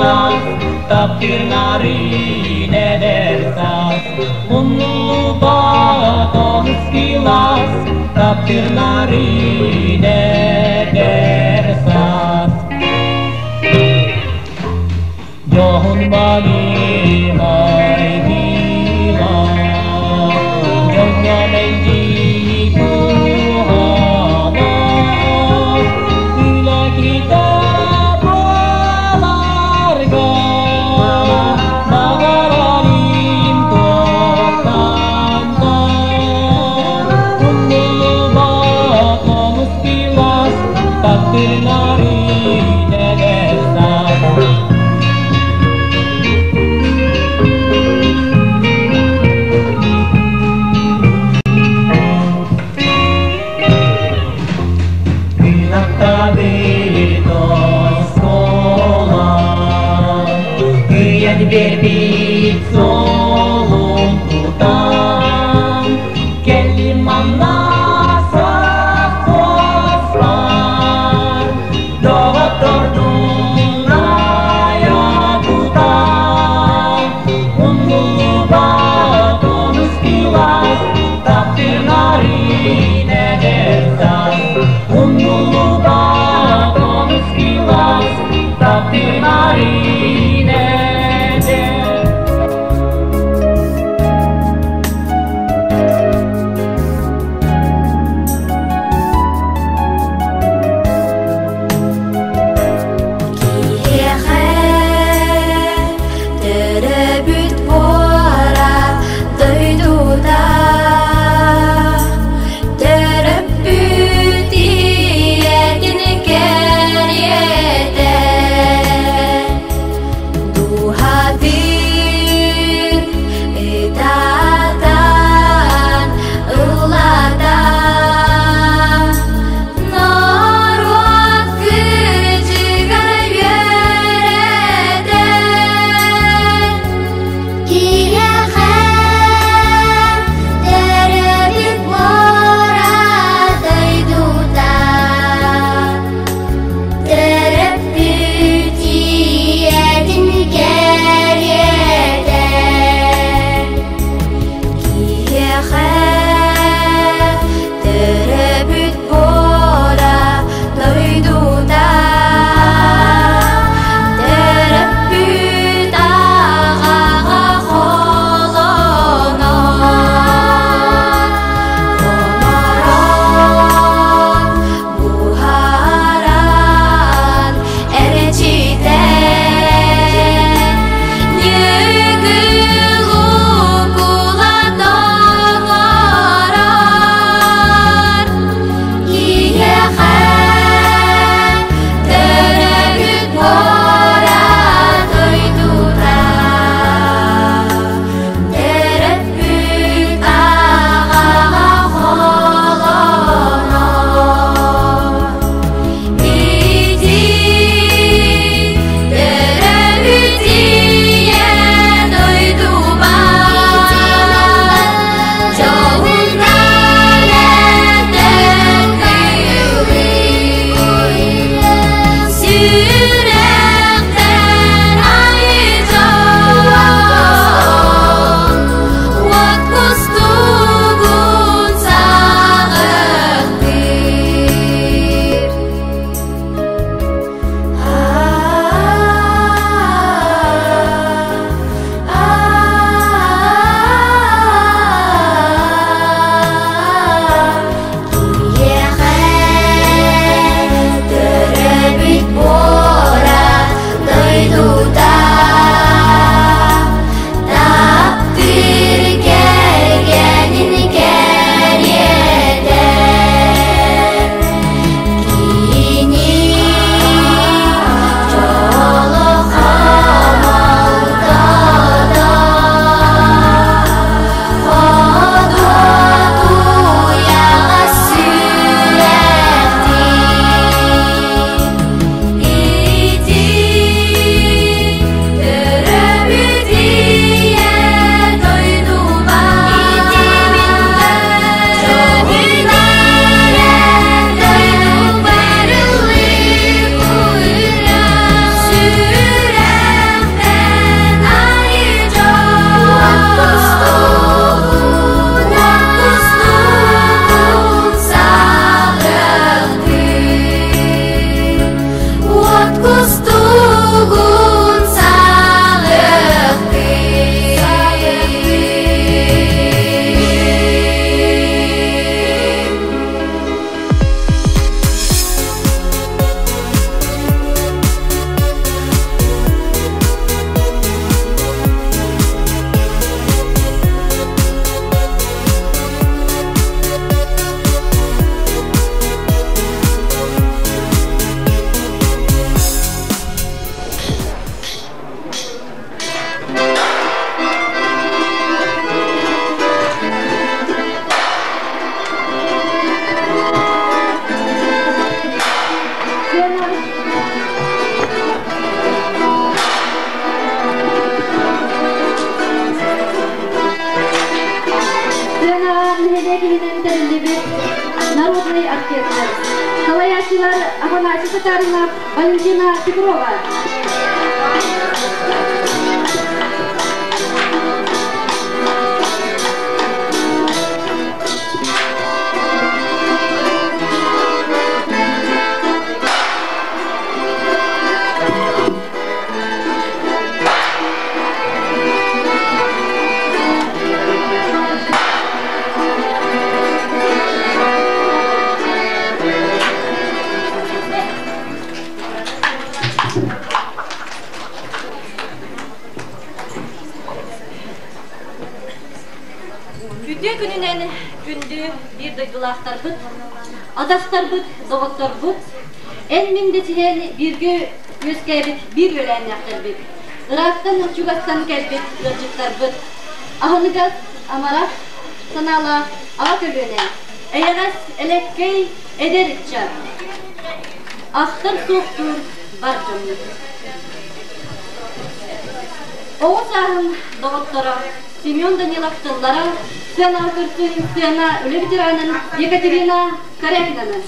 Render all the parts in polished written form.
Ускилас, таптыыр нарын эдэр саас. Умнуллубат ускилас, таптыыр нарын эдэр саас. Дьоһун балыыһай дыыла, дьоҥҥо мэлдьи туһалаах, үлэһитэ буоларга баҕарарым туохтан да. Умнуллубат олус кылаас, таптыыр эдэр саас. Күн оскуола, Кыйан биэрбит суолун тутан, Кэллим манна совхозпар, Доҕоттордуун айа тутан, Умнуллубат онус кылаас, Таптыыр нарын эдэр саас. Умнуллубат онус кылаас, Таптыыр нарын эдэр. Киһиэхэ төрөөбүт буора дойдута, төрөппүт ийэтин кэриэтэ. оркестр. Салайааччылар Афанасий Татаринов, Валентина Петрова. Үтүө күнүнэн күндү биир дойдулаахтарбыт, атастарбыт, доҕотторбут, эн мин дэсиһэн бииргэ үөскээбит биир үөлээннээхтэрбит, ыраахтан чугастан кэлбит ыалдьыттарбыт, аһыныгас, амарах санаалаах аҕа көлүөнэ, эйэҕэс, элэккэй эдэр ыччат, ахтар суохтуур бар дьоммут. Оҕо сааһым доҕотторо Семен Данилов тыллара сыанаҕа көрсөн сыана үлэ ветеранын Екатерина Корякинаны.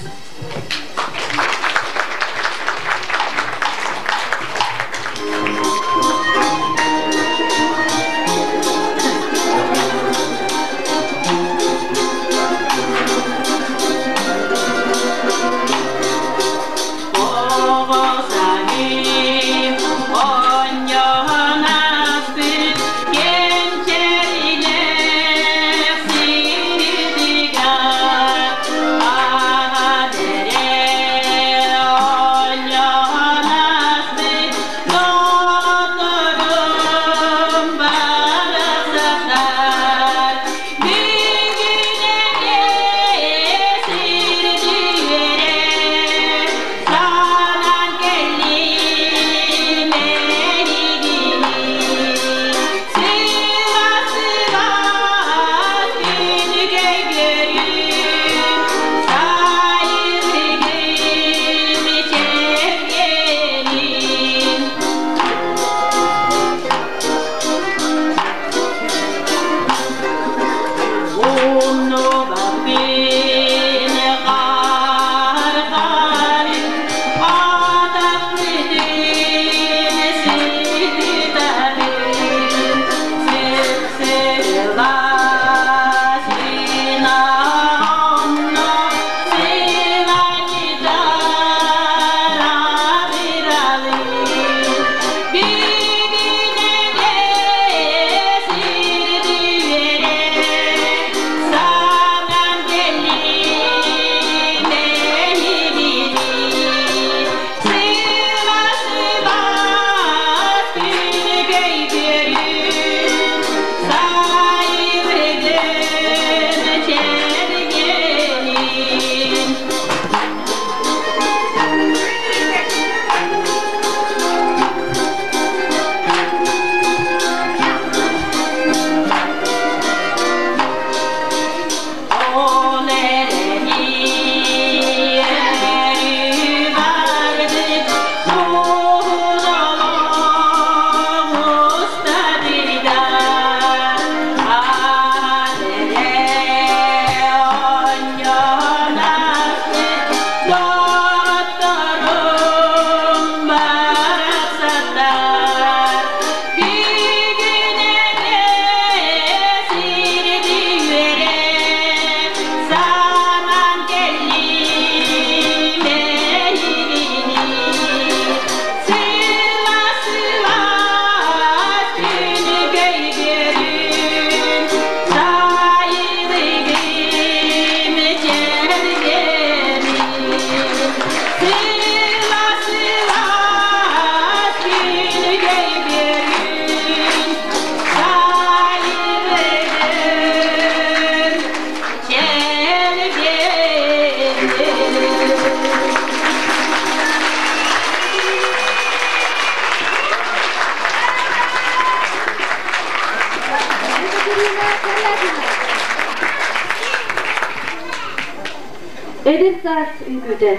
Эдэр саас үҥкүүтэ.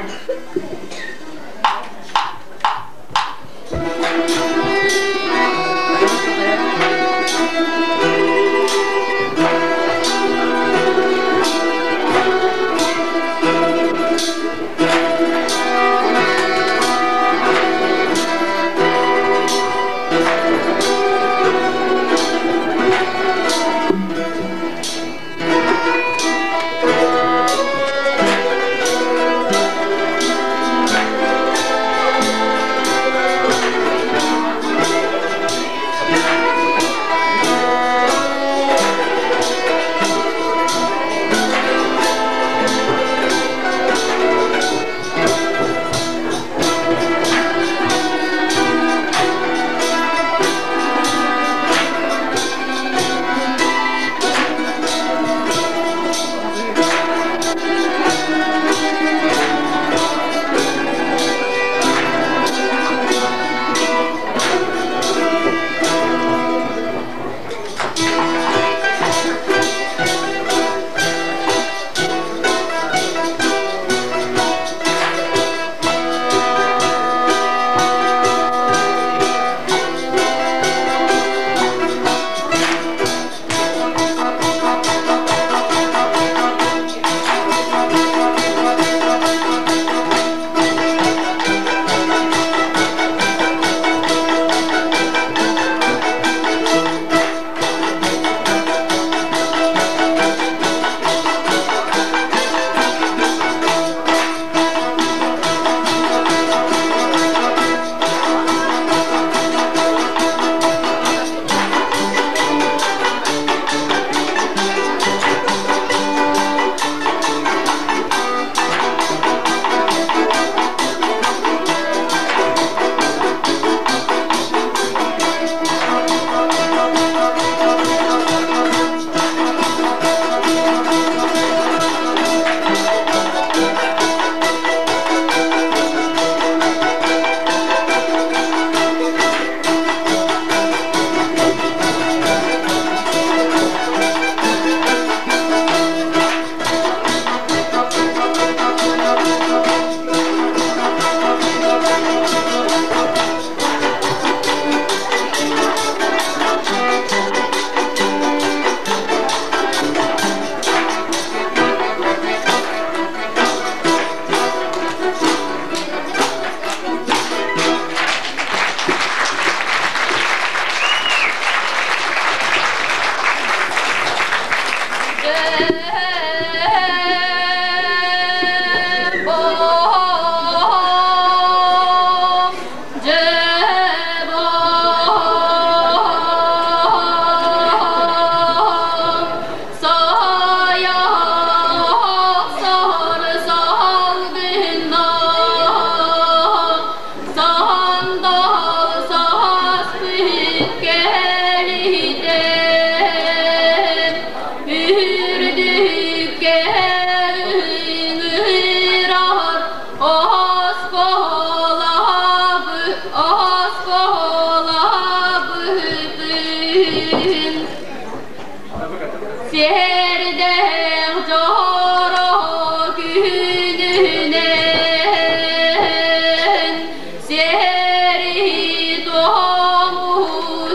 Сиэри-туому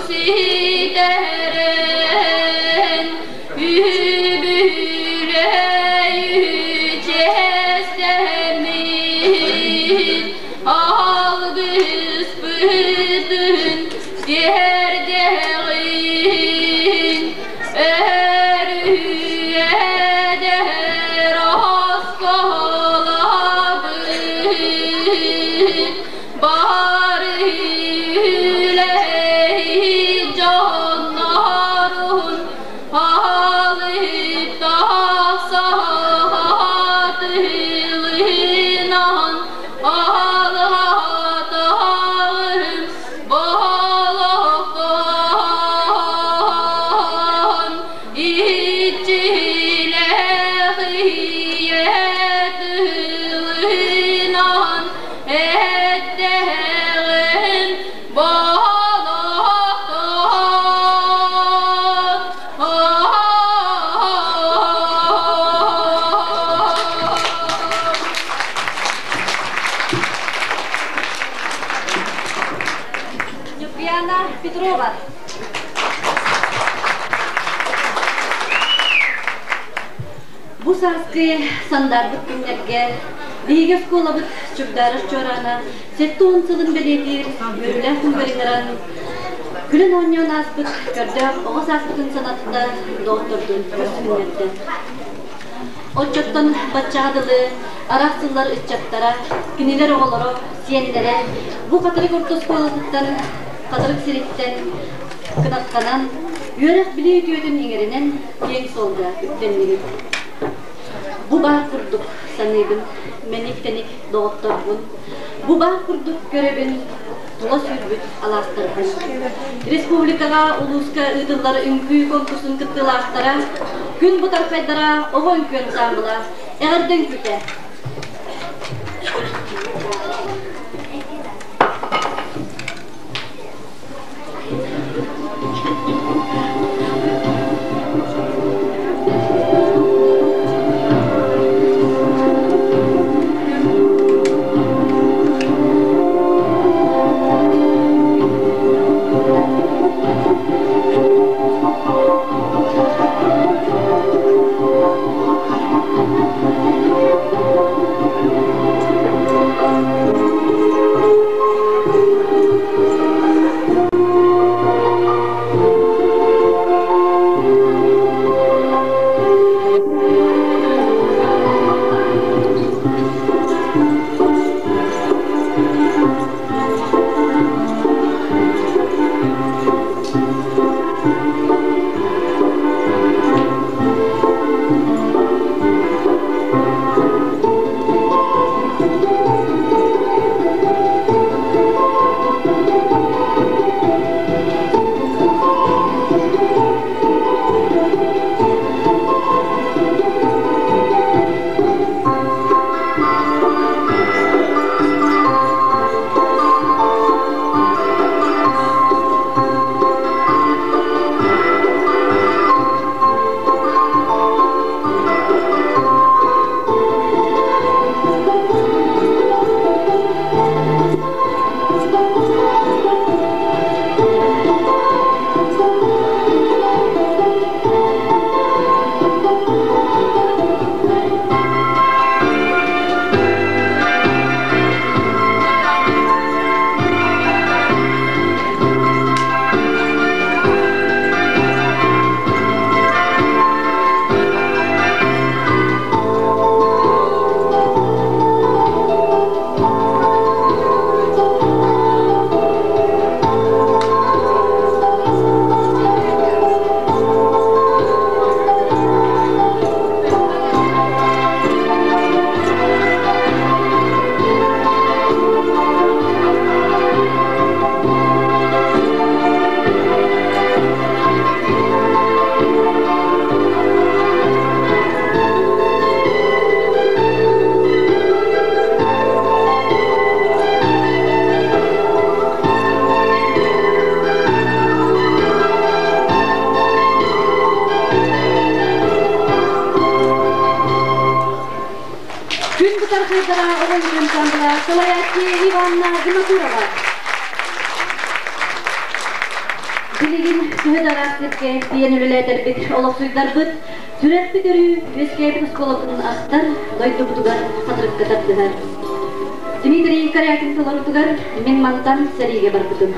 ситэрэн, үбүлүөйү чиэстэммит, алгыспытын тиэрдэҕин, өрүһүйэдэр оскуолабыт бары үлэһит дьоннорун алыптаах саатылынан алҕатаҕым болохтон иччилээх ийэ тылынан эттэҕин болохтон. Ньургуяна Петрова. Бу сааскы сандаарбыт күннэргэ биһиги оскуолабыт Чугдаарар чуораана 70 сылын бэлиэтиир үөрүүлээх күнүгэр ыҥыран күлэн оонньоон ааспыт көрдөөх оҕо сааспытын санатта, доҕоттордун көрсүһүннэрдэ. Оччоттон баччаҕа дылы араас сыллар ыччаттара, кинилэр оҕолоро, сиэннэрэ бу Хатырык орто оскуолатыттан, Хатырык сириттэн кынаттанан, үөрэх-билии үтүөтүн иҥэринэн киэҥ суолга үктэннибит. Бу баар курдук саныыбын, мэник-тэник доҕотторбун, бу баар курдук көрөбүн, тула сүүрбүт алаастарбын. Республикаҕа, улууска ыытыллар үҥкүү конкурсун кыттыылаахтара, күн бытархайдара оҕо үҥкүү ансаамбыла эҕэрдэ үҥкүүтэ. Билигин төһө да араас сиргэ тиийэн үлэлээтэрбит, олохсуйдарбыт, сүрэхпит өрүү үөскээбит оскуолабытын ахтар, дойдубутугар хатырыкка тардыһар. Дмитрий Корякин толорутугар мин мантан сэриигэ барбытым.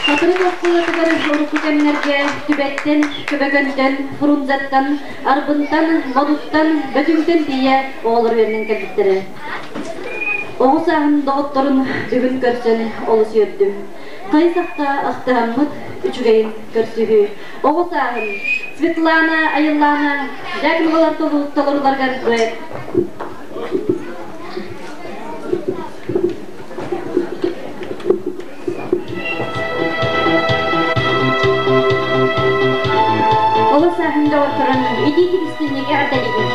Хатырык оскуолатыгар урукку кэмнэргэ Түбэттэн, Көбөкөнтөн, Фрунзаттан, Арбынтан, Модуттан, Бөтүҥтэн тиийэ оҕолор үөрэнэн кэлбиттэрэ. Оҕо сааһым доҕотторун бүгүн көрсөн олус үөрдүм. Хайысахта ахтыһаммыт үчүгэйин көрсүһүү. Оҕо сааһым Светлана Айыллаана Дьяконовалар толоруларыгар дуэт. Оҕо сааһым доҕотторун итии истиҥник эҕэрдэлиибин.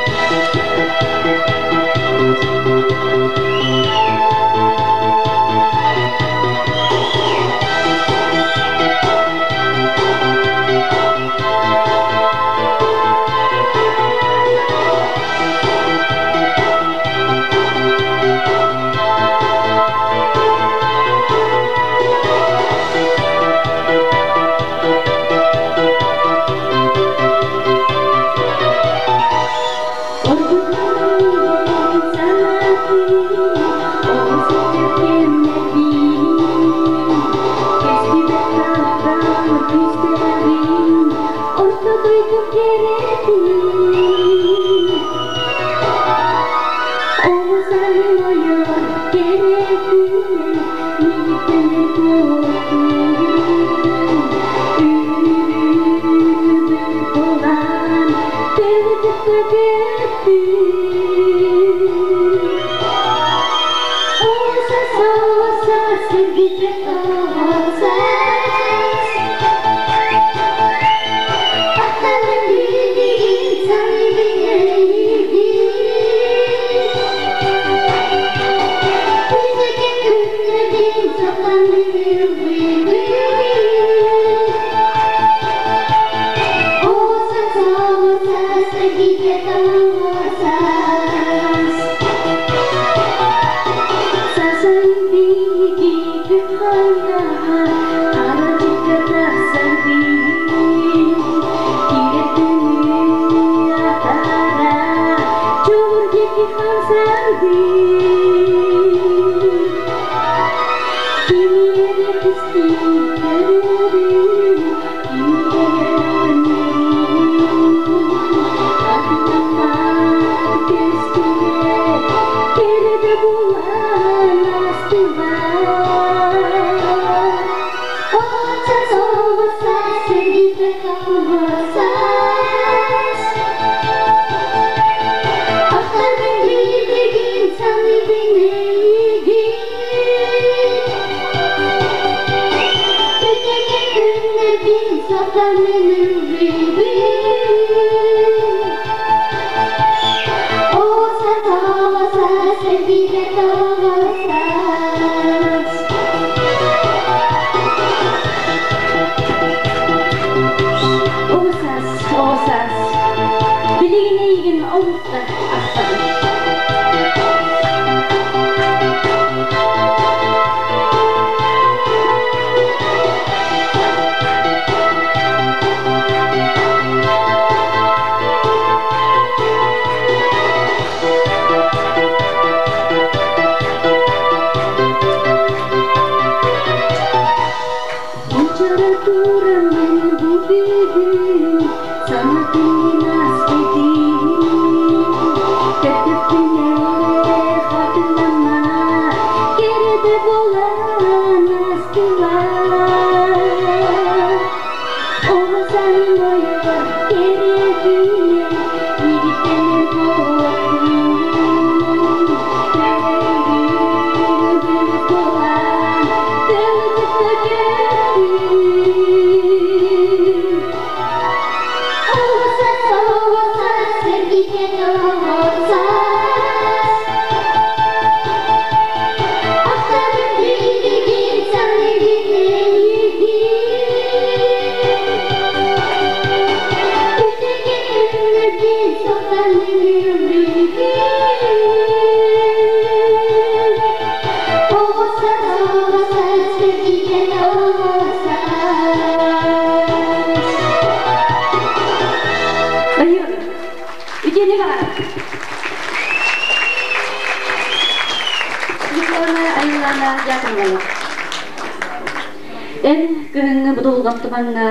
Эн кыһыҥҥы будулҕан тумаҥҥа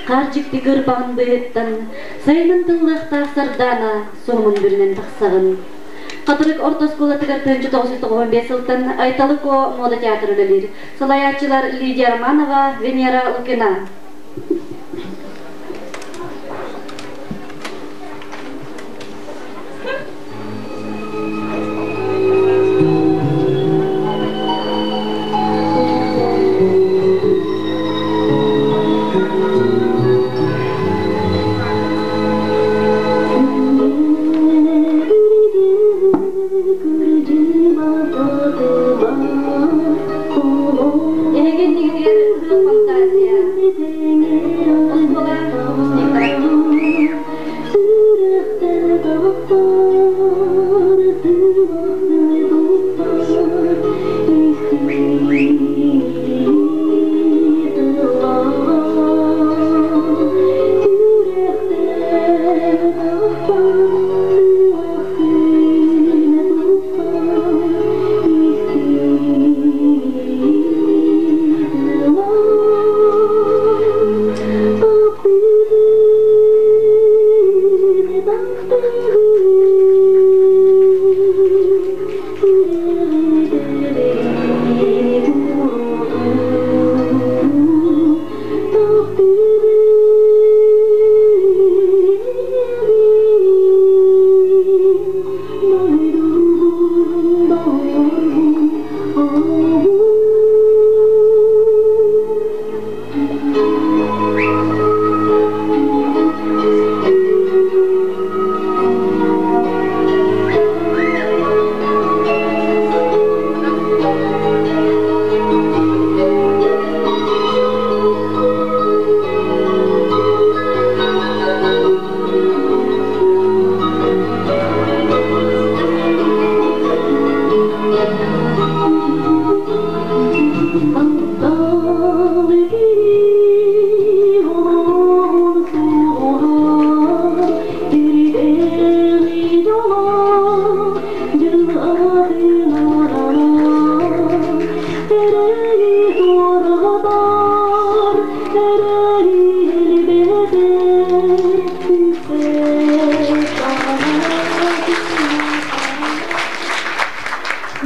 хаар дьикти кырбаҕын быыһыттан сайынын тыллыахтаах сардаана суһумун бүрүнэн тахсаҕын. Хатырык орто оскуолатыгар 1995 сылтан Айталы Ко мода театр үлэлиир. Салайааччылар Лидия Романова, Венера Лукина. Эһиги иннигитигэр Ыһыах фантазия.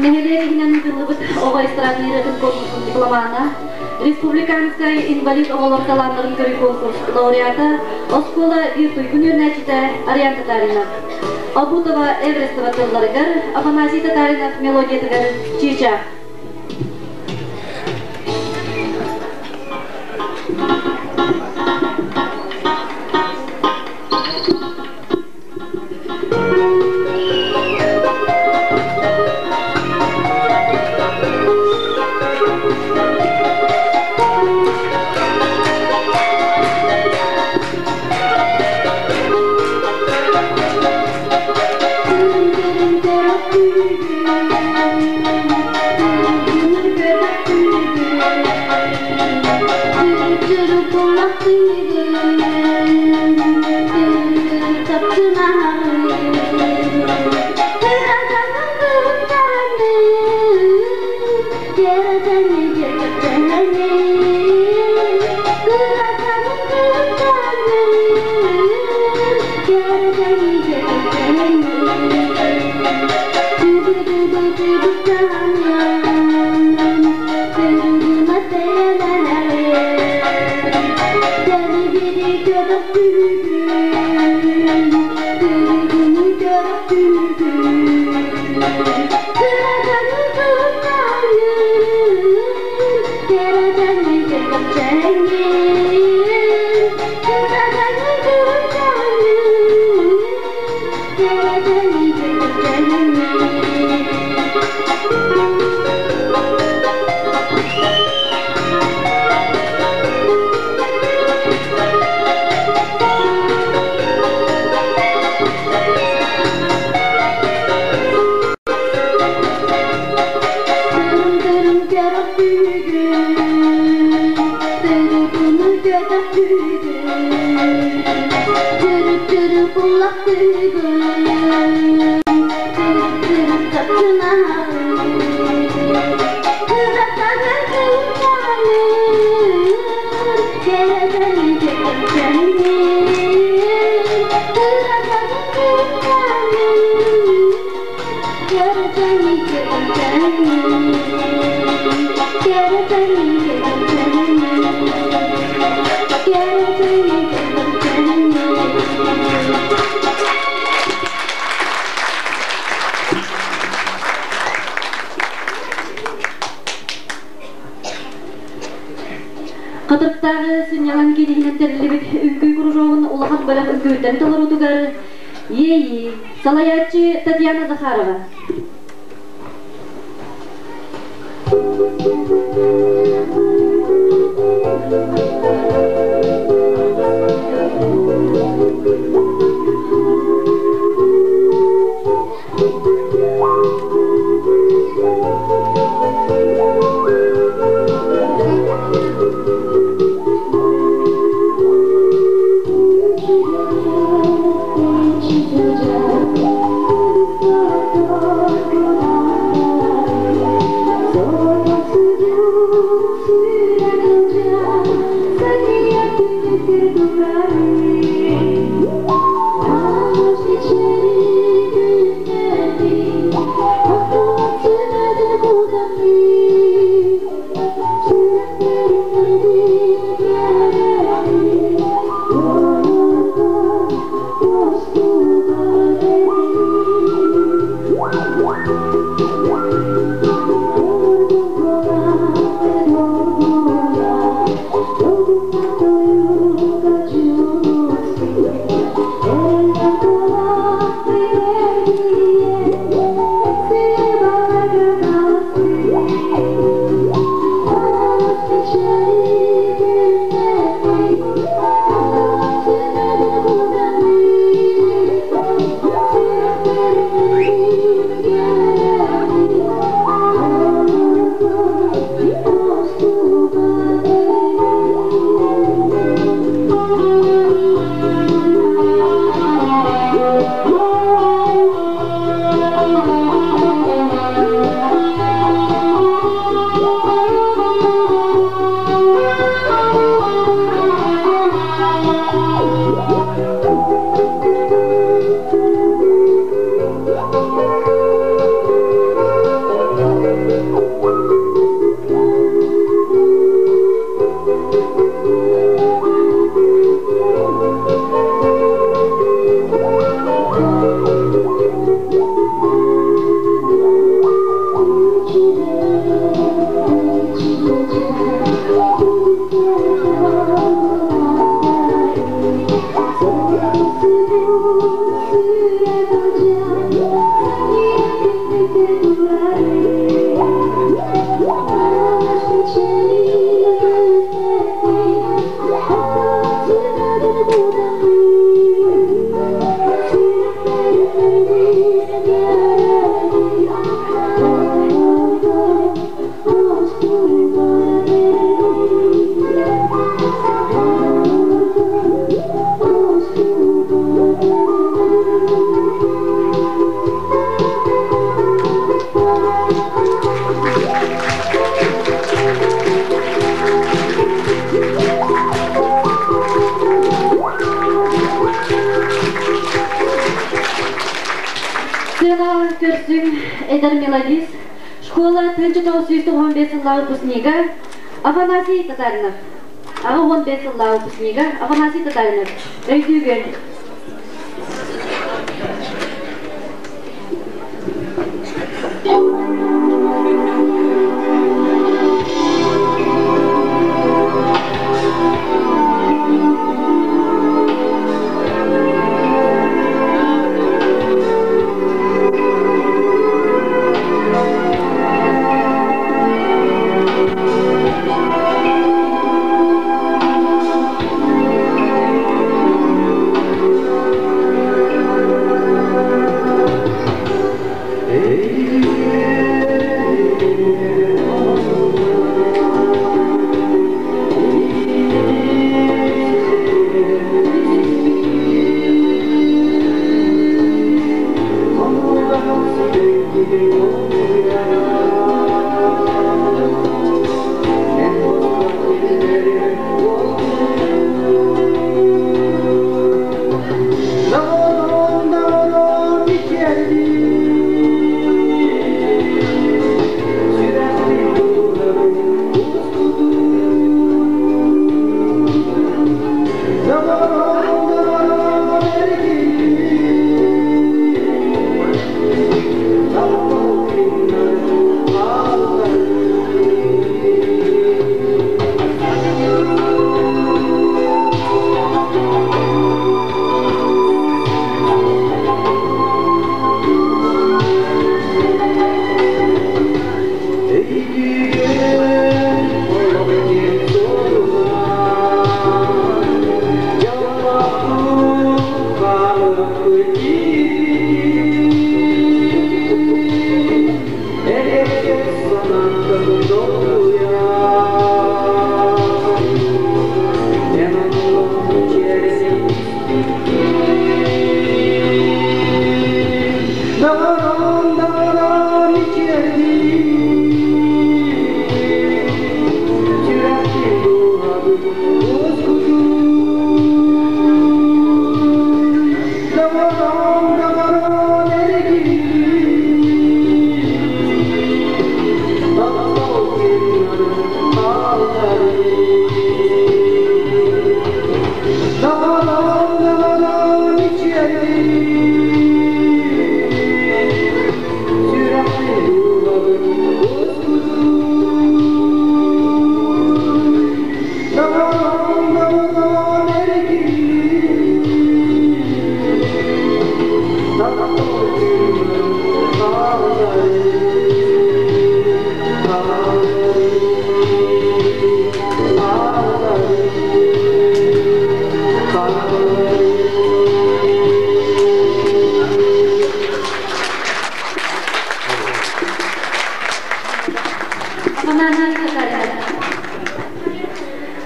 Нэһилиэк иһинэн ыытыллыбыт оҕо эстраднай ырыатын конкурсун дипломана, республиканскай инвалид оҕолор талааннарын көрүү конкурс лауреата, оскуола биир туйгун үөрэнээччитэ Ариан Татаринов. Обутова Эверестова тылларыгар, Афанасий Татаринов мелодиятыгар Чыычаах. Хатырыктааҕы сынньалаҥ киинигинэн тэриллибит үҥкүү кружогун улахан бөлөх үҥкүүттэн толоруутугар Иэйии, салайааччы Татьяна Захарова. Thank you. Сыанаҕа көрсүҥ эдэр мелодист, школа 1995 сыллааҕы выпускнига Афанасий Татаринов. 85 сыллааҕы выпускнига Афанасий Татаринов. Өйдүүгүн.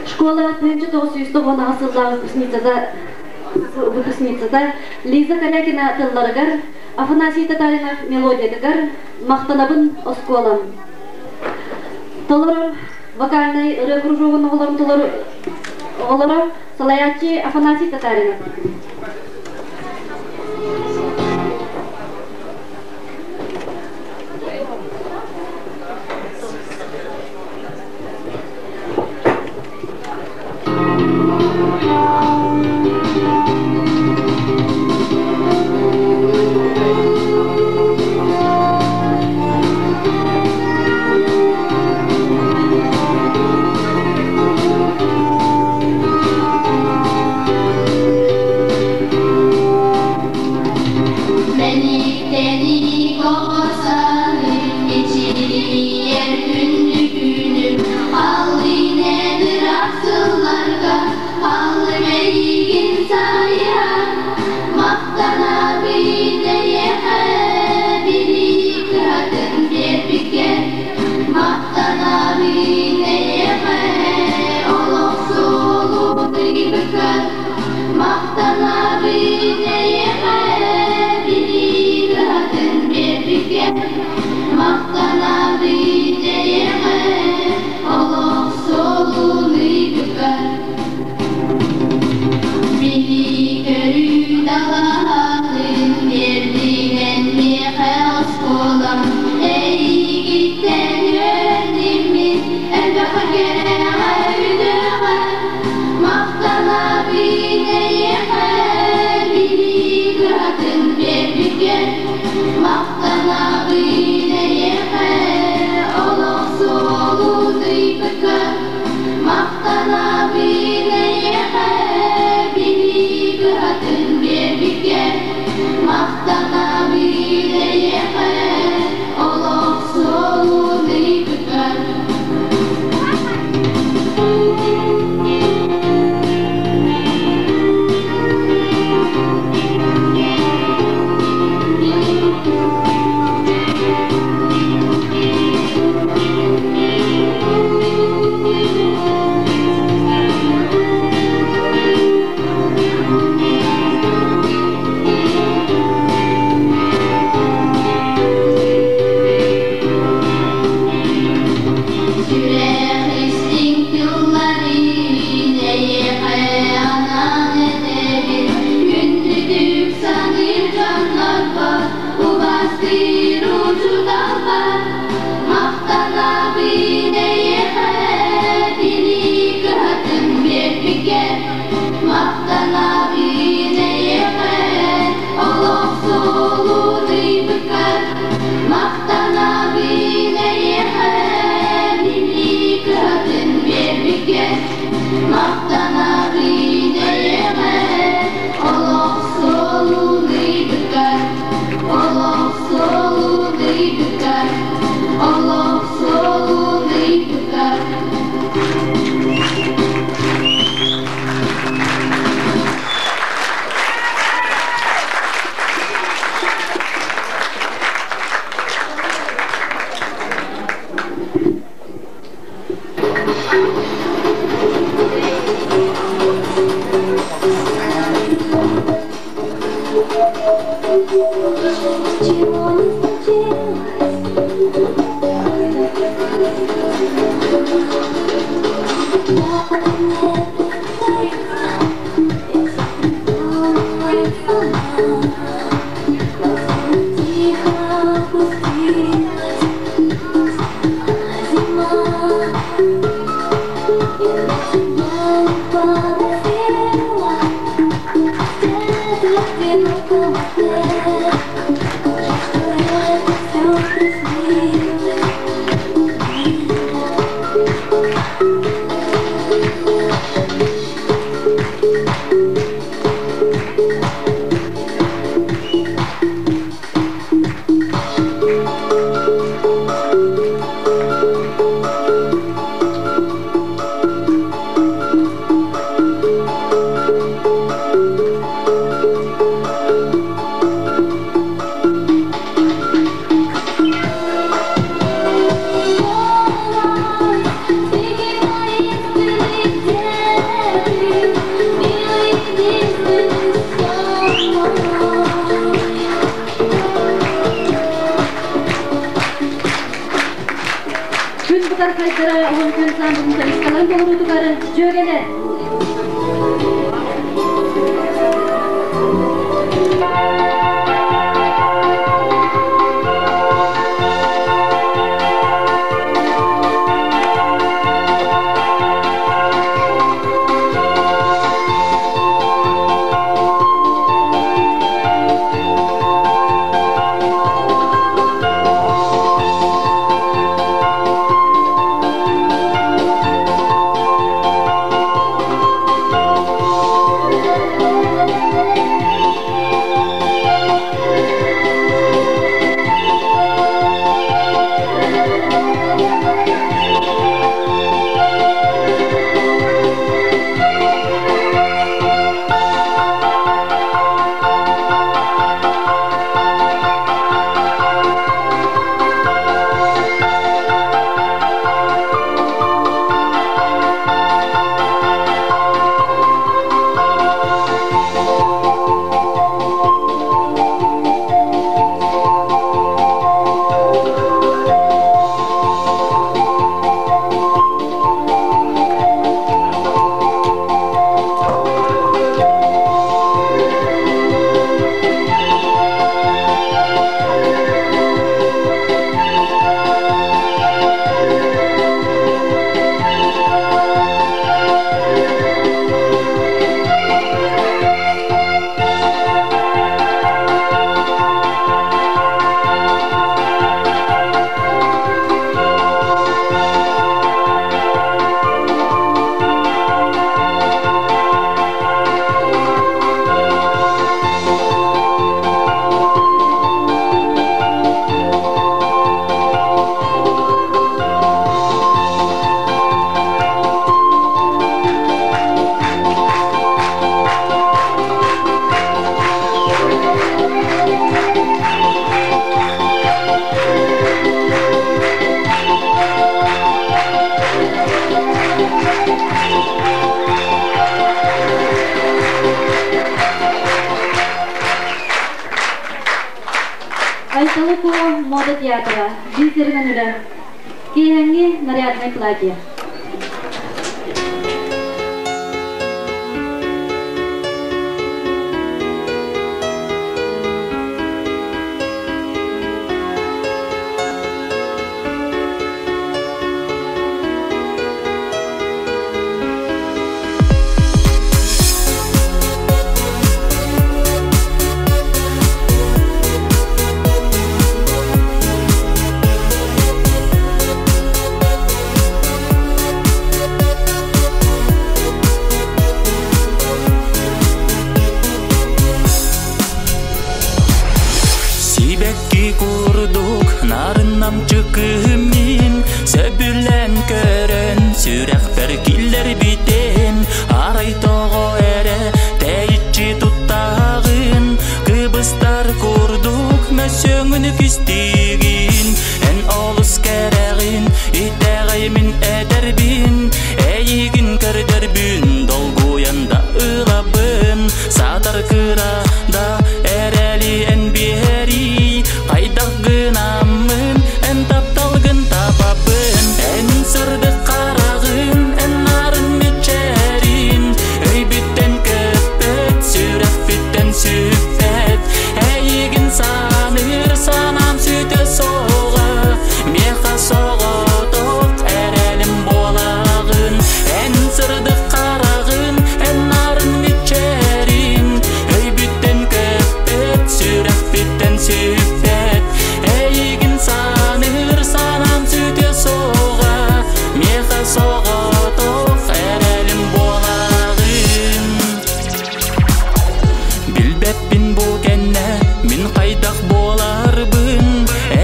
Школа 1998 сыллааҕы выпускницата Лиза Корякина тылларыгар, Афанасий Татаринов мелодиятыгар «Махтанабын оскуолам». Толорор вокальнай ырыа кружогун оҕолорун оҕолоро салайааччы Афанасий Татаринов. Bili görü dağları. Эйигиттэн үөрэнним элбэххэ кэрэҕэ үтүөҕэ Махтанабын эйиэхэ билии кыһатын биэрбиккэр Махтанабын эйиэхэ олох суолун ыйбыккар Махтанабын эйиэхэ билии кыһатын биэрбиккэр Махтанабын эйиэхэ олох суолун ыйбыккар. Сүрэх истиҥ тылларын эйиэхэ анаан этэбин, Күндүтүк саныыр дьоннорбор, убастыыр учууталбар. Махтанабын эйиэхэ билии кыһатын биэрбиккэр, Махтанабын эйиэхэ олох суолун ыйбыккар, Махтанабын эйиэхэ билии кыһатын биэрбиккэр, Махтанабын эйиэхэ олох суолун ыйбыккар, олох суолун ыйбыккар, олох суолун ыйбыккар. Ничего не случилось. Тихо опустилась зима, я на тебя не подозрела, свет в одиноком окне. Жаль, что это все приснилось мне. Милый, единственный со мной. Күн бытархайдара уһун күн саамбытын солисткаларын толоруутугар дьүөгэлэр. Thank Айталы Куо мода театра, бисеринэн үлэ. Киэһэҥҥи наряднай платье. Сибэкки курдук нарыннамчы кыһыммин сөбүлээн көрөн сүрэхпэр киллэрбитим арай тоҕо эрэ тэйиччи туттаҕын кыбыстар курдук мөссүөҥүн кистиигин эн олус кэрэҕин итэҕэймин эдэрбин эйигин көрдөрбүн долгуйан да ылабын саатар кыра да эрэли эн биэрий хайдах гынаммын эн тапталгын табабын эн сырдык хараҕын эн нарын мичээрин өйбүттэн көппөт сүрэхпиттэн сүппэт эйигин саныыр санаам сүтэ суоҕа миэхэ соҕотох эрэлим буолаҕын эн сырдык хараҕын эн нарын мичээрин өйбүттэн көппөт сүрэхпиттэн сүппэт эйигин саныыр санаам сүтэ суоҕа миэхэ соҕотох эрэлим буолаҕын Билбэппин бу кэннэ мин хайдах буоларбын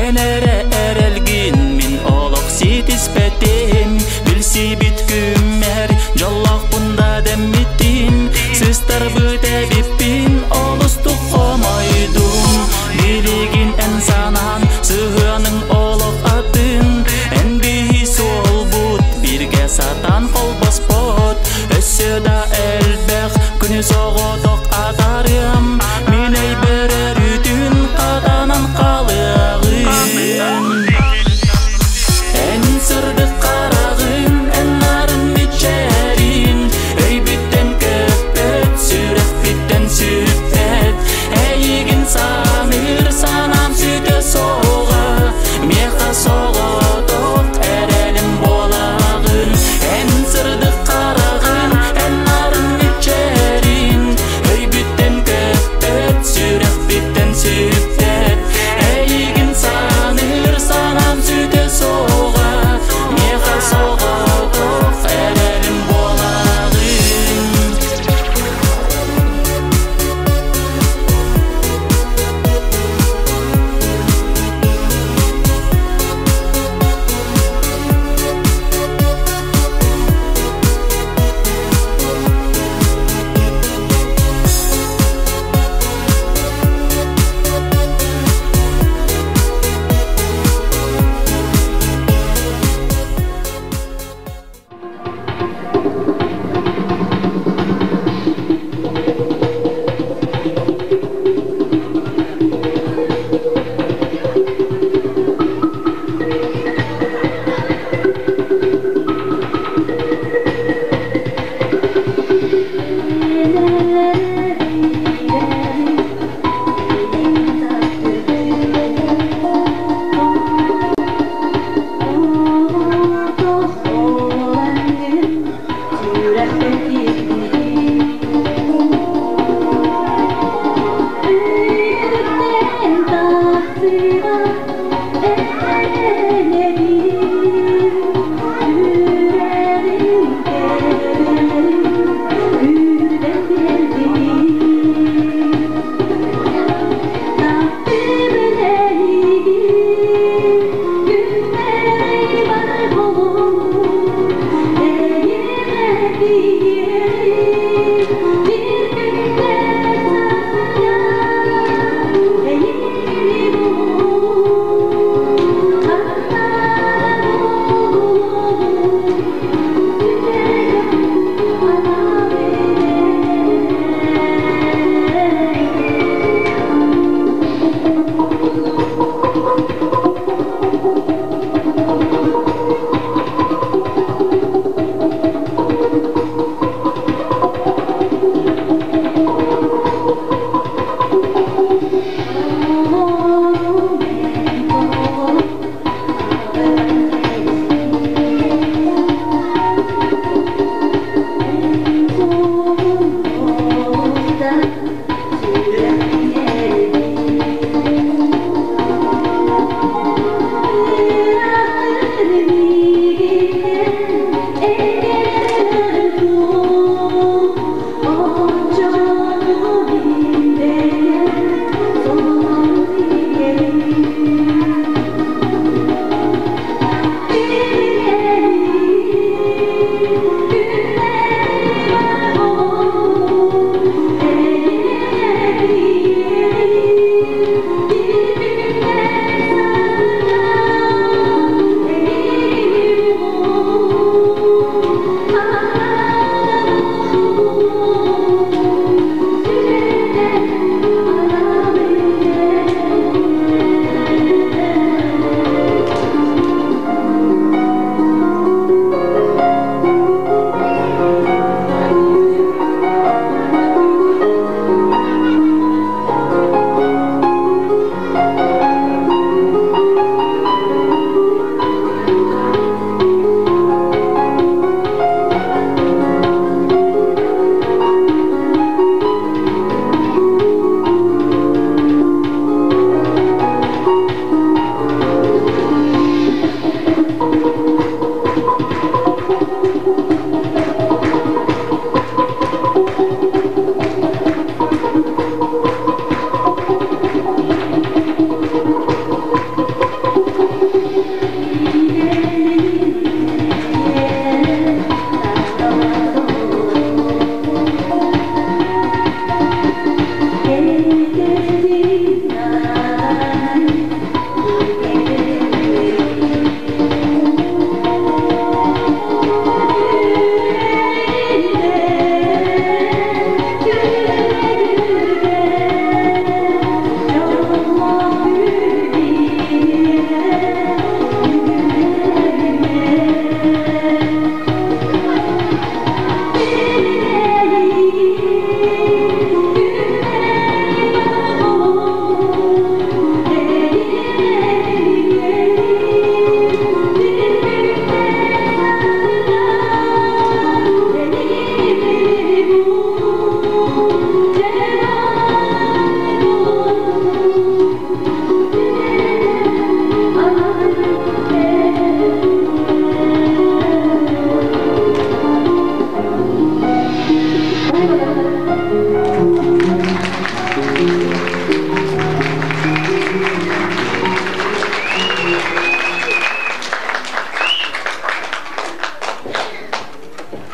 эн эрэ эрэлгин мин олох ситиспэтим билсибит күммэр дьоллоохпун да дэммитим сыстарбыт эбиппин олустук хомойдум билигин эн санаан сыһыаның олох атын эн биһи суолбут биргэ сатаан холбоспот өссө да элбэх күнү соҕотох атарыам мин өйбөрөр үтүн хатанан хаалыаҕын эн сырдык хараҕын эн нарын мичээрин өйбүттэн көппөт сүрэхпиттэн сүппэт эйигин саныыр санаам сүтэ суоҕа миэхэ соҕотох эрэлим буолаҕын эн сырдык хараҕын эн нарын мичээрин өйбүттэн көппөт сүрэхпиттэн сүппэт эйигин саныыр санаам сүтэ суоҕа миэхэ соҕотох эрэлим буолаҕын.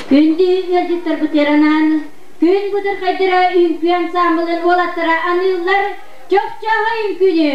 Күндү ыалдьыттарбытыгар анаан күн бытырхайдара үҥкүү ансаамбылын уолаттара аныыллар чохчооһо үҥкүүнү.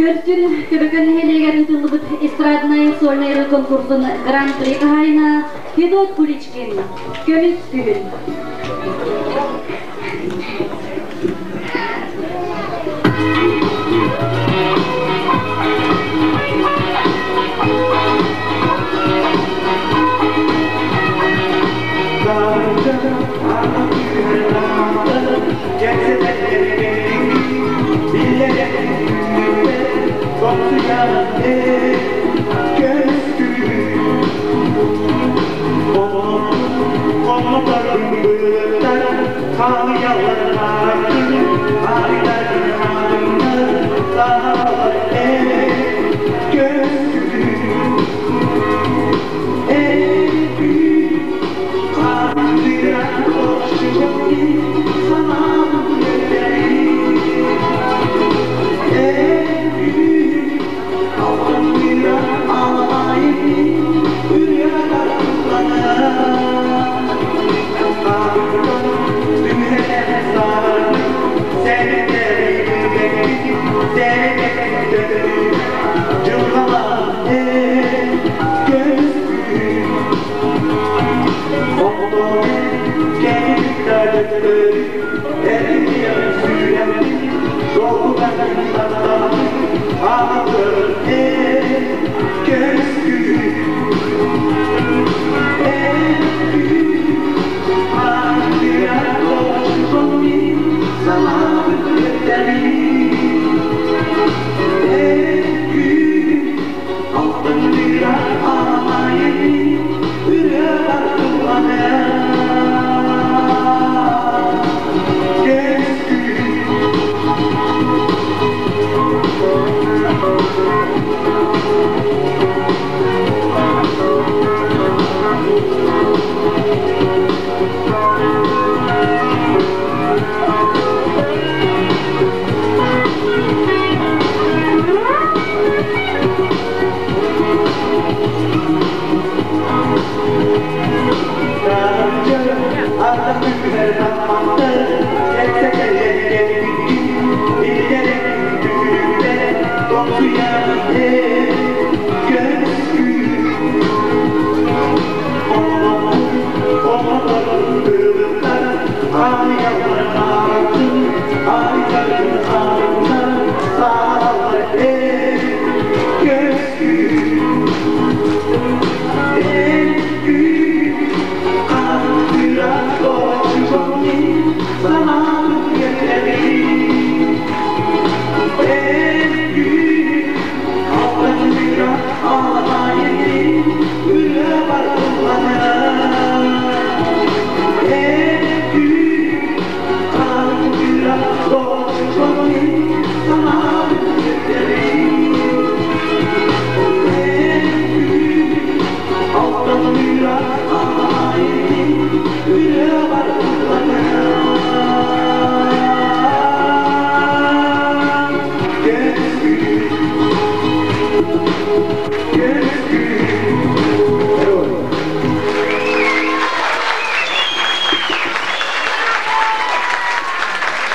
Көрсүн Көбөкөн нэһилиэгэр ыытыллыбыт эстраднай сольнай ырыа конкурсун гран-при хаһаайына Федот Куличкин көмүс күһүн.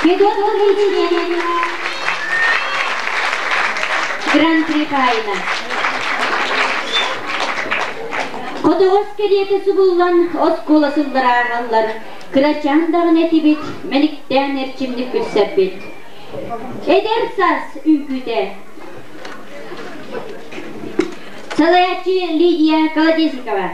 Федот Лукичнин Гран-при хаайына. Хотоҕос кэриэтэ субуллан оскуола сыллара ааһаллар, кырачаан даҕаны этибит, мэниктээн эрчимник күлсэрбит. Эдэр саас үҥкүүтэ. Салайааччы Лидия Колодезникова.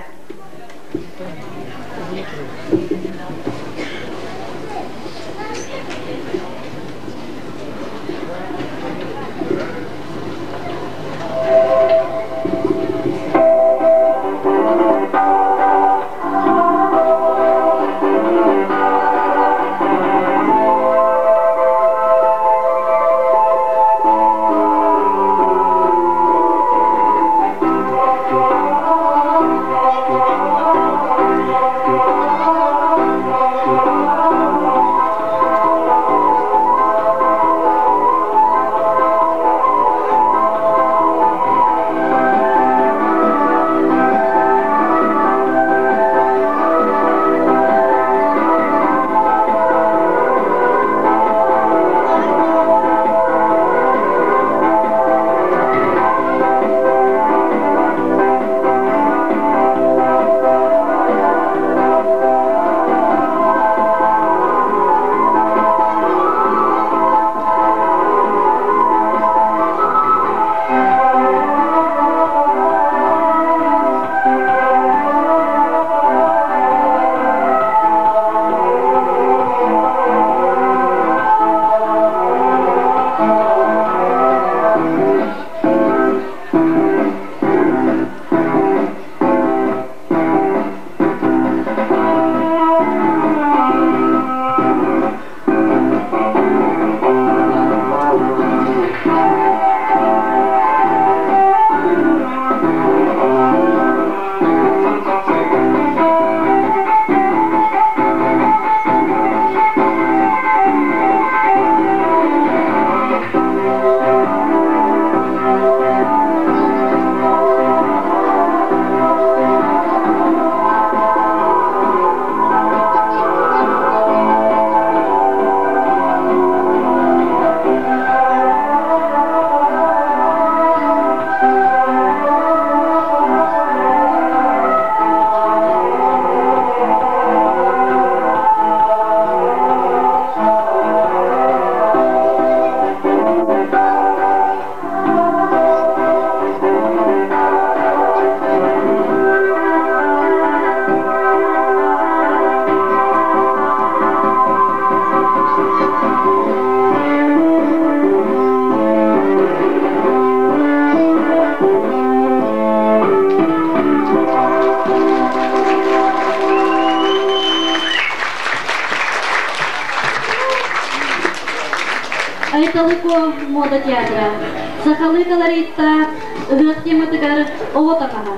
Айталыко мода театра сахалыы колориттаах ыһыах тематыгар оҕо таҥаһа.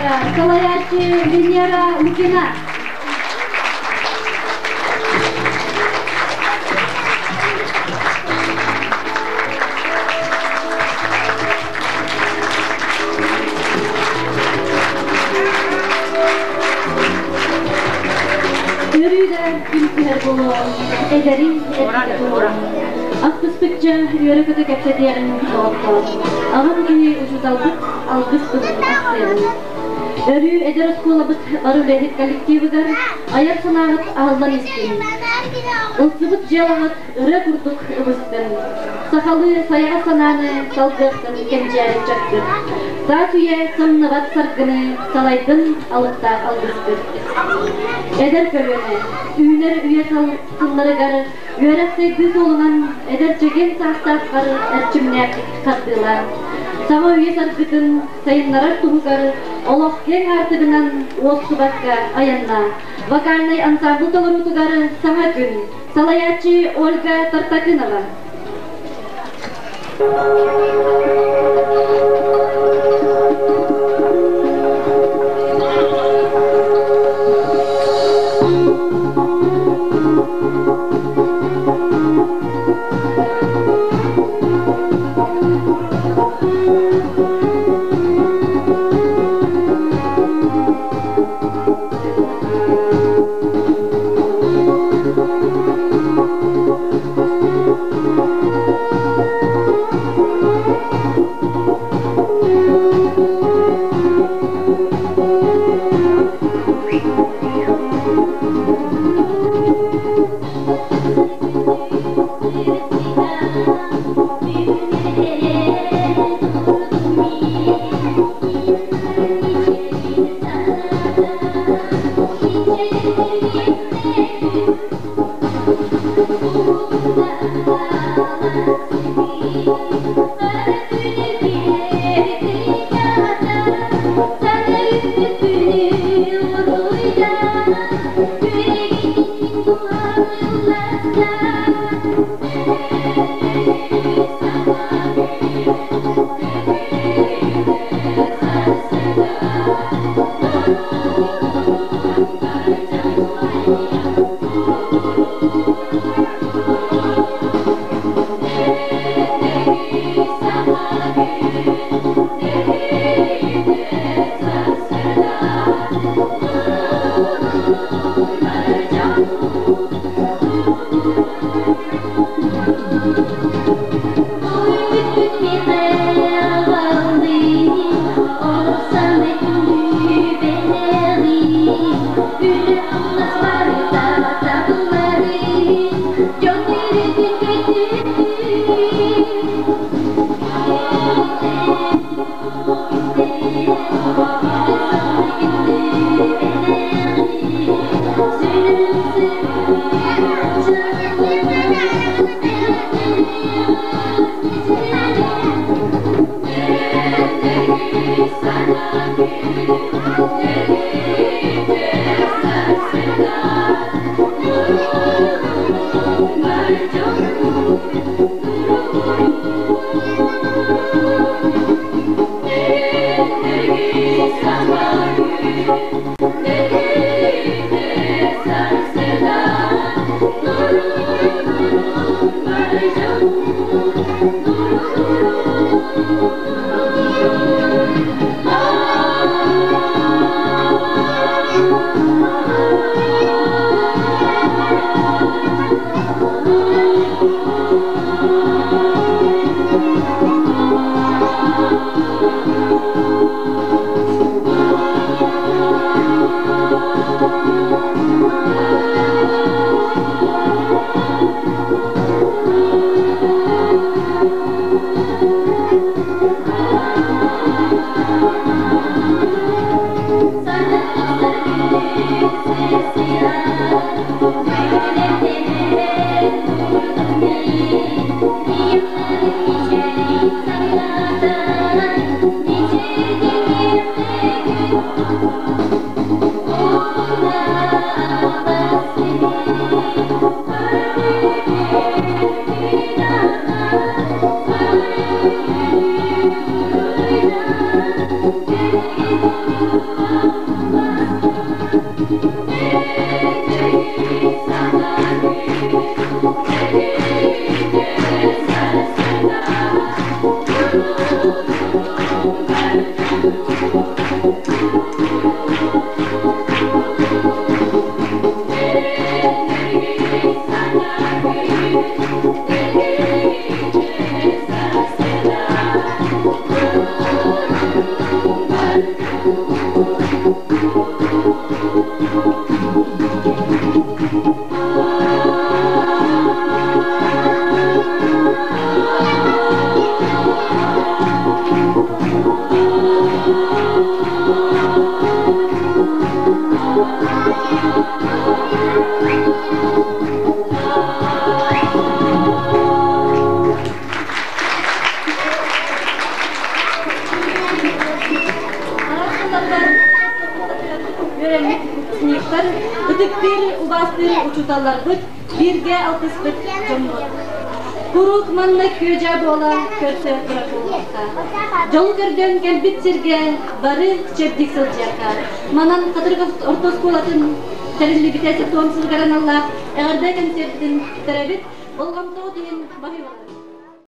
оскуолатыгар салайааччы Венера Лукина. Өрүү да күн түһэр буолуо, эдэрин эргитэ туруо. Ахтыспычча үөрэ-көтө кэпсэтиэҕиҥ доҕоттоор. Аҕам киһи учууталбыт алгыс тылын ахтыаҕыҥ. Өрүү эдэр оскуолабыт бары үлэһит коллективыгар айар санааҕыт аһыллан истин. Ылсыбыт дьыалаҕыт ырыа курдук ыбыстын. Сахалыы сайаҕас санааны салгыахтын кэнчээри чаккыт. Саас үйэ самныбат саргыны салайдын алыптаах алгыскыт. Эдэр көлүөнэ, үүнэр үйэ сылларыгар үөрэх сайдыы суолунан эдэр чэгиэн саастаахтар эрчимнээхтик хардыылаан, саҥа үйэ саргытын сайыннарар туһугар олох киэҥ аартыгынан уостубакка айанна. Вокальнай ансамбль толоруутугар Саҥа күн, салайааччы Ольга Тартакынова. Үөрэммит выпускниктар, ытыктыыр, убаастыыр учууталларбыт, бииргэ алтыспыт дьоммут. Куруук манна күөдьээ буола көрсө турар буолуохха. Дьолу көрдөөн кэлбит сиргэ бары чэбдик сылдьыахха. Манан Хатырык орто оскуолатын тэриллибитэ 70 сылыгар аналлаах эҕэрдэ концертын бүтэребит. Болҕомтоҕут иһин баһыыбалар.